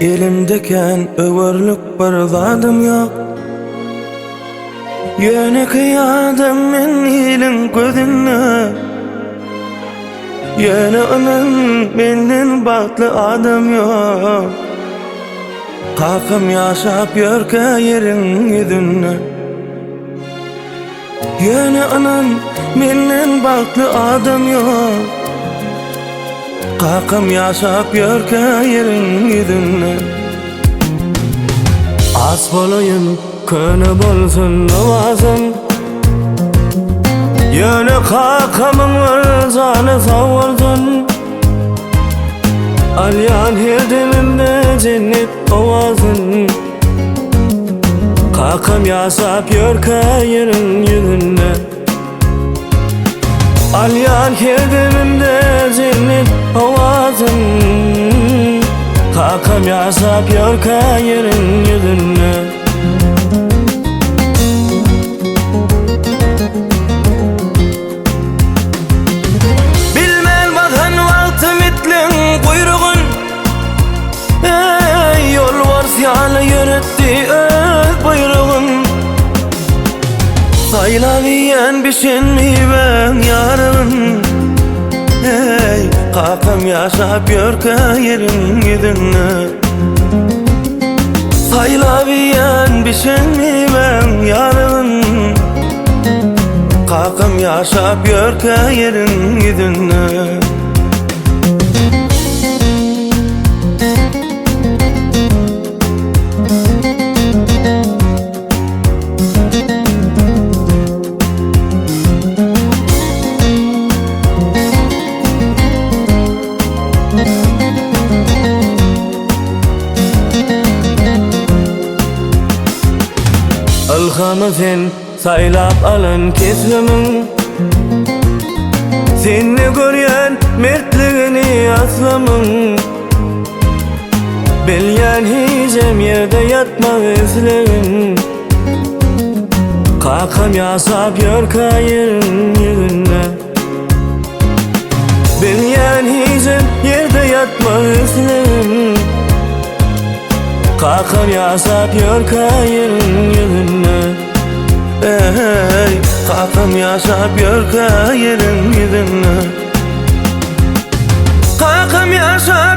Elimde kän öwerlik bir zadym ýok. Ýönekeý adam men iliň gözünde. Ýöne ynan menden bagtly adam ýok. Kakam ýaşap ýörkä ýeriň ýüzünde. Ýöne ynan, menden bagtly adam ýok. Kakam ýaşap ýörkä ýeriň ýüzünde. Az bolaýyn, köne bolsun lybasym. Ýöne kakamyň bir jany sag bolsun. Alýan her demimde jennet owazyn. Kakam ýaşap ýörkä ýeriň ýüzünde. Alýan her demimde jennet owazyn. Kakam ýaşap ýörkä ýeriň ýüzünde. Bilmän basan wagtym itleň guýrugyn. Eý, ýolbars ýaly ýöretdi öz buýrugyn. Saýlap iýen bişen miwäň ýarygyn. Eý, kakam ýaşap ýörkä ýeriň ýüzünde. Saýlap iýen bişen miwäň ýarygyn. Kakam ýaşap ýörkä ýeriň ýüzünde. Ylhamy sen Saýlap alan kesbimiň Sende görýän mertligini aslamyň Bilýän hijem ýerde ýatmaz islegim Kakam ýaşap ýörkä ýeriň ýüzünde Bilýän hijem ýerde ýatmaz islegim Kakam ýaşap ýörkä ýeriň ýüzünde. Eý, kakam ýaşap ýörkä ýeriň ýüzünde. Kakam ýaşap.